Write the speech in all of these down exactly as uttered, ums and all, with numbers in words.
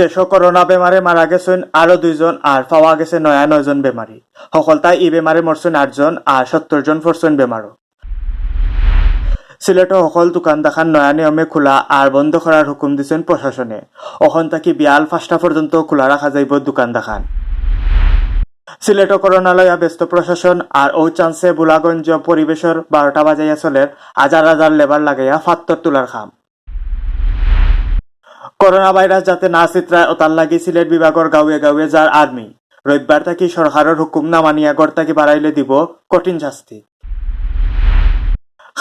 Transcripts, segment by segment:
দেশো করোনা বেমারে মারা গেছইন আরো দুইজন আর পাওয়া গেছে নয়া নয়জন বেমারি। হকলতায় ই বেমারে মরছইন আটজন আর সত্তর জন পড়ছইন বেমারো। সিলেটো হকল দোকান দাখান নয়া নিয়মে খোলা আর বন্ধ করার হুকুম দিছইন প্রশাসনে। অখন থাকি বিয়াল পাঁচটা পর্যন্ত খোলা রাখা যাইব দোকান দাখান। সিলেটো করোনা লইয়া ব্যস্ত প্রশাসন আর ও চান্সে বুলাগঞ্জ পরিবেশর বারোটা বাজাইয়া চলের হাজার হাজার লেবার লাগাইয়া ফাত্তর তুলার কাম। করোনা ভাইরাস যাতে না ছিতরায়, ওতার লাগি সিলেট বিভাগর গাউয়ে গাউয়ে যার আর্মি। রবিবার থাকি সরকারর হুকুম না মানিয়া ঘর থাকি বারাইলে দিব কঠিন শাস্তি।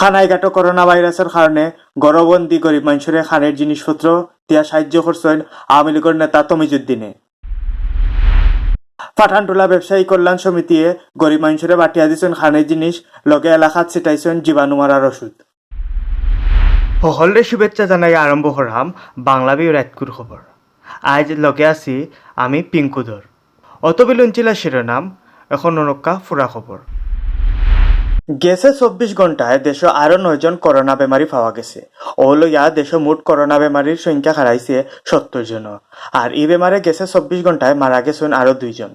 কানাইঘাটো করোনা ভাইরাসর কারণে ঘরবন্দি গরিব মানষরে খানির জিনিসপত্র দিয়া সাহায্য করছইন আওয়ামী লীগর নেতা তমিজুদ্দিনে। পাঠানটুলা ব্যবসায়ী কল্যাণ সমিতিয়ে গরিব মানষরে বাটিয়া দিছইন খানির জিনিস, লগে এলাকাত ছিটাইছইন জীবাণু মারার ওষুধ। হকলরে শুভেচ্ছা জানাই আরম্ভ করাম বাংলা ভিউ রাইতকুর খবর। আইজ লগে আছি আমি পিঙ্কুধর। অতবিল উনছিলা শিরোনাম, এখন অনক্কা ফুরা খবর। গেছে চব্বিশ ঘন্টায় দেশো আরো নয়জন করোনা বেমারি পাওয়া গেছে। ও লইয়া দেশো মোট করোনা বেমারির সংখ্যা খাড়াইছে সত্তর জন। আর ই বেমারে গেছে চব্বিশ ঘন্টায় মারা গেছইন আরো দুইজন।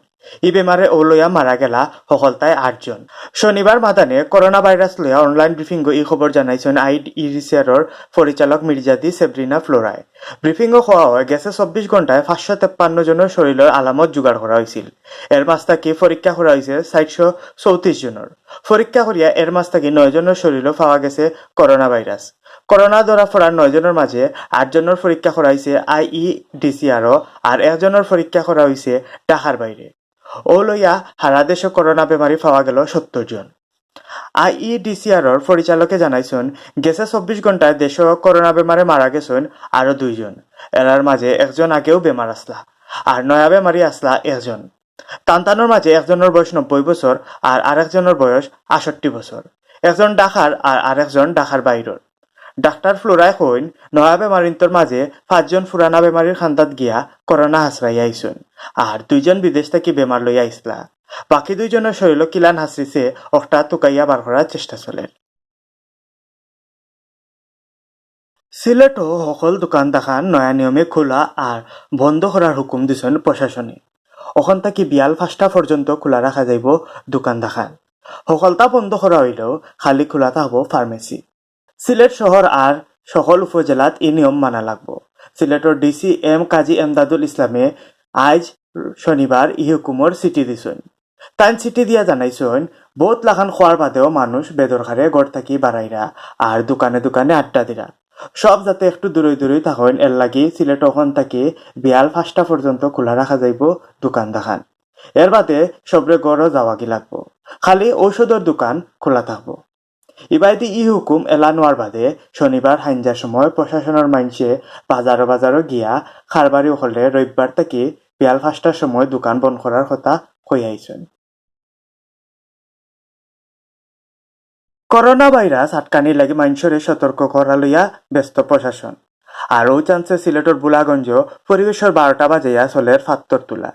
ই বেমারে ও লইয়া মারা গেলা হকলতায় আটজন। শনিবার মাদানে করোনা ভাইরাস লইয়া অনলাইন ব্রিফিংও ই খবর জানাইছইন আইইডিসিআরর পরিচালক মির্জাদি সেব্রিনা ফ্লোরায়। ব্রিফিংও কওয়া হয়, গেছে চব্বিশ ঘন্টায় পাঁচশো তেপ্পান্ন জনর শরীরর আলামত জোগাড় করা হয়েছিল। এর মাঝ থাকি পরীক্ষা করা হয়েছে চারশো চৌত্রিশ জনর। পরীক্ষা করিয়া এর মাঝ থাকি নয় জনর শরীরও পাওয়া গেছে করোনা ভাইরাস। করোনা ধরা পড়া নয় জনর মাঝে আট জনর পরীক্ষা করা হয়েছে আইইডিসিআরও, আর একজনর পরীক্ষা করা হয়েছে ঢাকার বাইরে। ও লইয়া হারা দেশো করোনা বেমারি পাওয়া গেল সত্তর জন। আইইডিসিআরর পরিচালকে জানাইছইন, গেছে চব্বিশ ঘন্টায় দেশো করোনা বেমারে মারা গেছইন আরো দুইজন। এরার মাঝে একজন আগেও বেমার আসলা, আর নয়া বেমারি আসলা একজন। তানতানোর মাঝে একজনর বয়স নব্বই বছর আর আরেকজনর বয়স আষট্টি বছর। একজন ঢাকার আর আরেকজন ঢাকার বাইরর। ডাক্তার ফ্লোরায় কইন, নয়া বেমারিন্তর মাঝে পাঁচজন পুরানা বেমারির খান্দাত গিয়া করোনা হাসরাইয়া আইছইন, আর দুইজন বিদেশ থাকি বেমার লইয়া আইছলা। বাকি দুইজনর শরীরও কিলান হাসরিছে, অকটা তুকাইয়া বার করার চেষ্টা চলের। সিলেটো হকল দোকান দাখান নয়া নিয়মে খোলা আর বন্ধ করার হুকুম দিছইন প্রশাসনে। অখন থাকি বিয়াল পাঁচটা পর্যন্ত খোলা রাখা যাইব দোকান দাখান। হকলতা বন্ধ করা হইলেও খালি খোলা থাকবো ফার্মেসি। সিলেট শহর আর সকল উপজেলাত ই নিয়ম মানা লাগবো। সিলেটর ডিসি এম কাজী এমদাদুল ইসলামে আইজ শনিবার ই হুকুমর চিঠি দিছইন। তাইন চিঠি দিয়া জানাইছইন, বহুত লাখান খোয়ার বাদেও মানুষ বেদরকারে ঘর থাকি বারাইরা আর দোকানে দোকানে আড্ডা দিরা। সব যাতে একটু দূরই দূরই থাকইন, এর লাগি সিলেট অখন থাকি বিয়াল পাঁচটা পর্যন্ত খোলা রাখা যাইব দোকান দাখান। এর বাদে সবরে ঘরও যাওয়াগি লাগবো। খালি ঔষধর দোকান খোলা থাকবো। ইবায়দি ই হুকুম এলান অওয়ার বাদে শনিবার হাইঞ্জার সময় প্রশাসনর মাইনষে বাজারো বাজারো গিয়া কারবারি অকলরে রবিবার থাকি বিয়াল পাঁচটার সময় দোকান বন্ধ করার কথা কইয়া আইছইন। করোনা ভাইরাস আটকানির লাগি মাইনষরে সতর্ক করা লইয়া ব্যস্ত প্রশাসন। আর ও চান্সে সিলেটর বুলাগঞ্জ পরিবেশর বারোটা বাজাইয়া চলের ফাত্তর তুলা।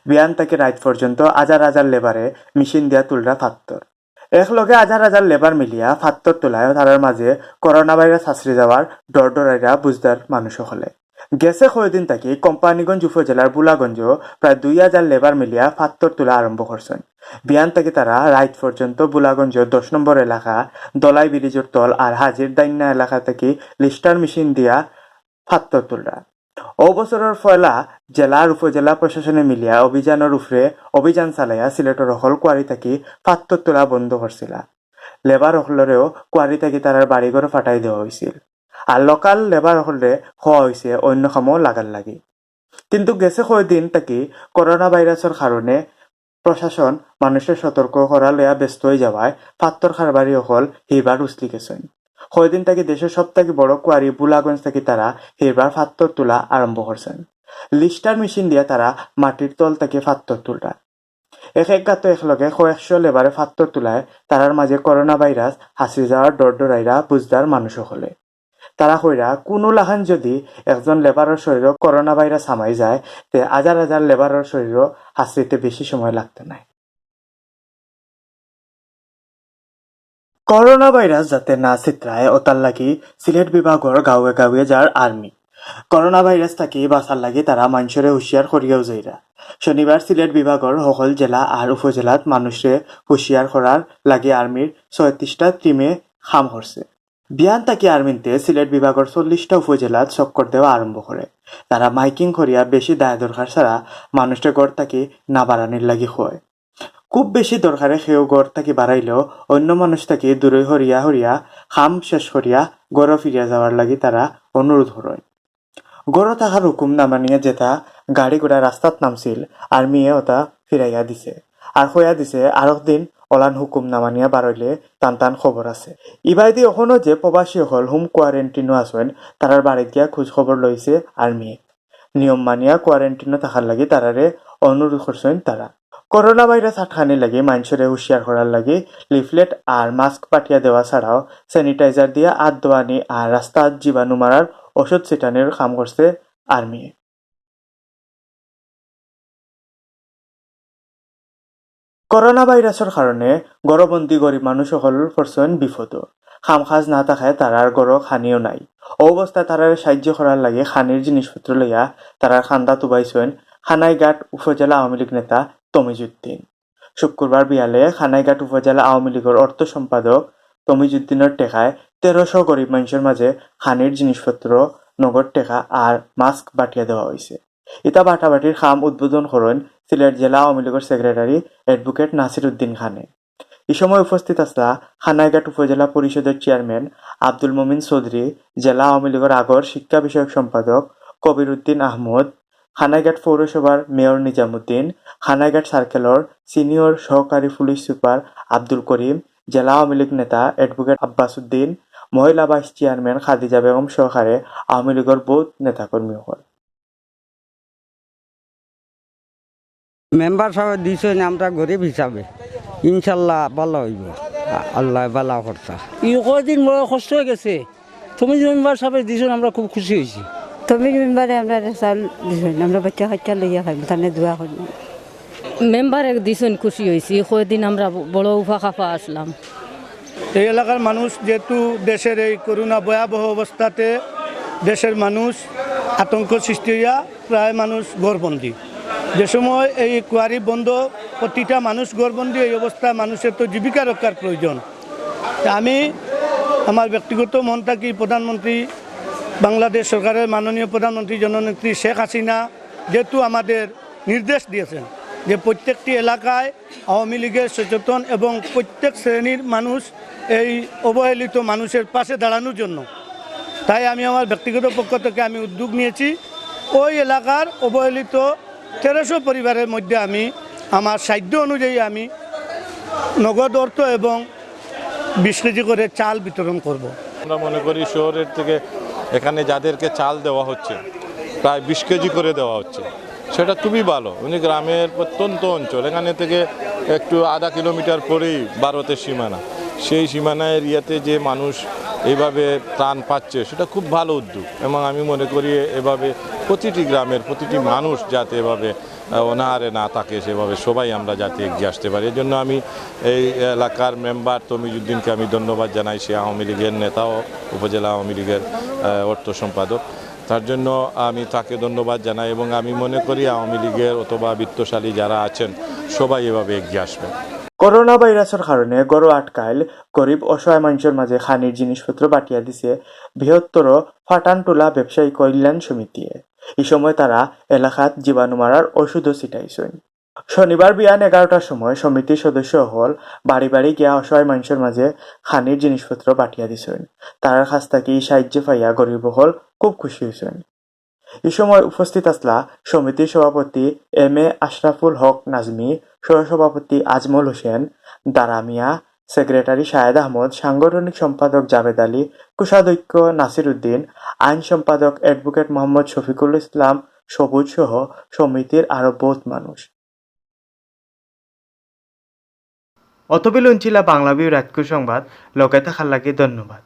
বিয়ান থাকি রাইত পর্যন্ত হাজার হাজার লেবারে মেশিন দিয়া তুলরা ফাত্তর। একলগে হাজার হাজার লেবার মিলিয়া ফাত্তর তুলায় তারার মাঝে করোনা ভাইরাস হাসরি যাওয়ার ডর ডরাইরা বুঝদার মানুষ অকলে। গেছে কয়দিন থাকি কোম্পানীগঞ্জ উপজেলার বুলাগঞ্জ প্রায় দুই হাজার লেবার মিলিয়া ফাত্তর তুলা আরম্ভ করছইন। বিয়ান থাকি তারা রাইত পর্যন্ত বুলাগঞ্জ দশ নম্বর এলাকা, দলাই ব্রিজর তল আর হাজির দাইন্না এলাকা থাকি লিস্টার মেশিন দিয়া ফাত্তর তুলরা। ও বছরর পয়লা জেলা আর উপজেলা প্রশাসনে মিলিয়া অভিযানর উপরে অভিযান চালাইয়া সিলেটর হকল কুয়ারি থাকি ফাত্তর তুলা বন্ধ করছিলা। লেবার অকলরেও কুয়ারি থাকি তারার বাড়িঘর ফাটাই দেওয়া হইছিল। আর লোকাল লেবার অকলরে কওয়া হইছে অন্য কামো লাগার লাগি। কিন্তু গেছে কয়দিন থাকি করোনা ভাইরাসর কারণে প্রশাসন মানুষরে সতর্ক করা লইয়া ব্যস্ত হয়ে যাওয়ায় ফাত্তর কারবারি অকল হিরবার উছলি গেছইন। কয়দিন থাকি দেশর সব থাকি বড় কুয়ারি বুলাগঞ্জ থাকি তারা হিরবার ফাত্তর তুলা আরম্ভ করছইন। লিস্টার মেশিন দিয়া তারা মাটির তল থাকি ফাত্তর তুলরা। এক এক গাতো একলগে কয়েকশো লেবারে ফাত্তর তুলায় তারার মাঝে করোনা ভাইরাস হাসি যাওয়ার ডর ডরাইরা বুঝদার মানুষ অকলে। তারা কইরা, কুনু লাখান যদি একজন লেবারর শরীরও করোনা ভাইরাস হামাই যায়, তে হাজার হাজার লেবারর শরীরও হাসরিতে বেশি সময় লাগতো নায়। করোনা ভাইরাস যাতে না ছিতরায়, ওতার লাগি সিলেট বিভাগর গাউয়ে গাউয়ে যার আর্মি। করোনা ভাইরাস থাকি বাঁচার লাগি তারা মানষরে হুঁশিয়ার করিয়াও যাইরা। শনিবার সিলেট বিভাগর হকল জেলা আর উপজেলাত মানুষরে হুঁশিয়ার করার লাগি আর্মির ছয়ত্রিশটা টিমে কাম করছে। বিয়ান থাকি আর্মিন্তে সিলেট বিভাগর চল্লিশটা উপজেলাত চক্কর দেওয়া আরম্ভ করে। তারা মাইকিং করিয়া বেশি দায় দরকার ছাড়া মানুষরে ঘর থাকি না বাড়ানির লাগি কয়। খুব বেশি দরকারে কেউ ঘর থাকি বাড়াইলেও অন্য মানুষ থাকি দূরই হরিয়া হরিয়া কাম শেষ করিয়া ঘরো ফিরিয়া যাওয়ার লাগি তারা অনুরোধ করইন। ঘরো থাকার হুকুম না মানিয়া যেতা গাড়ি ঘোড়া রাস্তাত নামছিল, আর্মিয়ে ওতা ফিরাইয়া দিছে। আর কইয়া দিছে, আরক দিন অলান হুকুম না মানিয়া বারইলে তান তান খবর আছে। ইবায়দি অখনো যে প্রবাসী অকল হোম কোয়ারেন্টিনো আছইন, তারার বাড়িত গিয়া খোঁজ খবর লইছে আর্মিয়ে। নিয়ম মানিয়া কোয়ারেন্টিনো থাকার লাগি তারারে অনুরোধ করছইন তারা। করোনা ভাইরাস আটকানির লাগি মানষরে হুঁশিয়ার করার লাগি লিফলেট আর মাস্ক বাটিয়া দেওয়া ছাড়াও স্যানিটাইজার দিয়া আত ধোয়ানি আর রাস্তাত জীবাণু মারার ওষুধ ছিটানির কাম করছে আর্মিয়ে। করোনা ভাইরাসর কারণে ঘরবন্দি গরিব মানুষ অকল পড়ছইন বিপদো। কাম কাজ না থাকায় তারার ঘরো খানিও নাই। অউ অবস্থায় তারারে সাহায্য করার লাগি খানির জিনিসপত্র লইয়া তারার কান্দাত উবাইছইন কানাইঘাট উপজেলা আওয়ামী লীগ নেতা তমিজুদ্দিন। শুক্রবার বিয়ালে কানাইঘাট উপজেলা আওয়ামী লীগর অর্থ সম্পাদক তমিজুদ্দিনর টেকায় তেরোশো গরিব মানষর মাঝে খানির জিনিসপত্র, নগদ টেকা আর মাস্ক বাটিয়া দেওয়া অইছে। ইতা বাটাবাটির কাম উদ্বোধন করইন সিলেট জেলা আওয়ামী লীগর সেক্রেটারি অ্যাডভোকেট নাসির উদ্দিন খানে। ই সময় উপস্থিত আছলা কানাইঘাট উপজেলা পরিষদর চেয়ারম্যান আব্দুল মমিন চৌধুরী, জেলা আওয়ামী লীগর আগর শিক্ষা বিষয়ক সম্পাদক কবির উদ্দিন আহমদ, কানাইঘাট পৌরসভার মেয়র নিজামুদ্দিন, কানাইঘাট সার্কেলর সিনিয়র সহকারী পুলিশ সুপার আব্দুল করিম, জেলা আওয়ামী লীগ নেতা অ্যাডভোকেট আব্বাস উদ্দিন, মহিলা ভাইস চেয়ারম্যান খাদিজা বেগম সহকারে আওয়ামী লীগর বউত নেতাকর্মী অকল। মেম্বার সাহেব দিছইন আমরা গরিব হিসাবে, ইনশাল্লাহ ভালা অইবো, আ-, আল্লায় ভালা করতা। ই কয়দিন বড় কষ্ট অইগেছে, তমিজ মেম্বার সাহেব দিছইন, আমরা খুব খুশি অইছি। তমিজ মেম্বারে আমরারে চাউল দিছইন, আমরা বাচ্চা কাচ্চা লইয়া খাইমু, তানে দোয়া করমু। মেম্বারে দিছইন, খুশি অইছি, ই কয়দিন আমরা ব-, বড় উফা খাফা আছলাম। এই এলাকার মানুষ যেহেতু দেশের এই করোনা ভয়াবহ অবস্থাতে দেশের মানুষ আতঙ্ক সৃষ্টি অইয়া প্রায় মানুষ ঘরবন্দি। যে সময় এই কোয়ারি বন্ধ, প্রতিটা মানুষ ঘরবন্দি, এই অবস্থায় মানুষের তো জীবিকা রক্ষার প্রয়োজন। তা আমি আমার ব্যক্তিগত মন থাকি প্রধানমন্ত্রী, বাংলাদেশ সরকারের মাননীয় প্রধানমন্ত্রী জননেত্রী শেখ হাসিনা যেহেতু আমাদের নির্দেশ দিয়েছেন যে প্রত্যেকটি এলাকায় আওয়ামী লীগের সচেতন এবং প্রত্যেক শ্রেণীর মানুষ এই অবহেলিত মানুষের পাশে দাঁড়ানোর জন্য, তাই আমি আমার ব্যক্তিগত পক্ষ থেকে আমি উদ্যোগ নিয়েছি ওই এলাকার অবহেলিত তেরোশো পরিবারের মধ্যে আমি আমার সাধ্য অনুযায়ী আমি নগদ অর্থ এবং বিশ কেজি করে চাল বিতরণ করব। আমরা মনে করি শহরের থেকে এখানে যাদেরকে চাল দেওয়া হচ্ছে, প্রায় বিশ কেজি করে দেওয়া হচ্ছে, সেটা খুবই ভালো। উনি গ্রামের প্রত্যন্ত অঞ্চল, এখানে থেকে একটু আধা কিলোমিটার পরেই ভারতের সীমানা। সেই সীমানা এরিয়াতে যে মানুষ এইভাবে ত্রাণ পাচ্ছে, সেটা খুব ভালো উদ্যোগ এবং আমি মনে করি এভাবে প্রতিটি গ্রামের প্রতিটি মানুষ যাতে এভাবে, আহ, অনাহারে না থাকে, সেভাবে সবাই আমরা যাতে এগিয়ে আসতে পারি। এজন্য আমি এই এলাকার মেম্বার তমিজুদ্দিনকে আমি ধন্যবাদ জানাই। সে আওয়ামী লীগের নেতাও, উপজেলা আওয়ামী লীগের, আহ, অর্থ সম্পাদক। তার জন্য আমি তাকে ধন্যবাদ জানাই এবং আমি মনে করি আওয়ামী লীগের অথবা বিত্তশালী যারা আছেন, সবাই এভাবে এগিয়ে আসবেন। করোনা ভাইরাসর কারণে ঘরো আটকাইল গরিব অসহায় মানষর মাঝে খানির জিনিসপত্র বাটিয়া দিছে বৃহত্তর ফাটানটুলা ব্যবসায়ী কল্যাণ সমিতিয়ে। ই সময় তারা এলাকাত জীবাণু মারার ওষুধও ছিটাইছইন। শনিবার বিয়ান এগারোটার সময় সমিতির সদস্য অকল বাড়ি বাড়ি গিয়া অসহায় মানষর মাঝে খানির জিনিসপত্র বাটিয়া দিছইন। তারার কাছ থাকি ই সাহায্য পাইয়া গরিব অকল খুব খুশি অইছইন। ই সময় উপস্থিত আছলা সমিতির সভাপতি এম এ আশরাফুল হক নাজমী, সহসভাপতি আজমল হোসেন, দারা মিয়া, সেক্রেটারি শাহেদ আহমদ, সাংগঠনিক সম্পাদক জাবেদ আলী, কোষাধ্যক্ষ নাসির উদ্দিন, আইন সম্পাদক অ্যাডভোকেট মোহাম্মদ শফিকুল ইসলাম সবুজ সহ সমিতির আরো বউত মানুষ। অতবিল উনছিলা বাংলা ভিউ রাইতকুর সংবাদ, লগে থাকার লাগি ধন্যবাদ।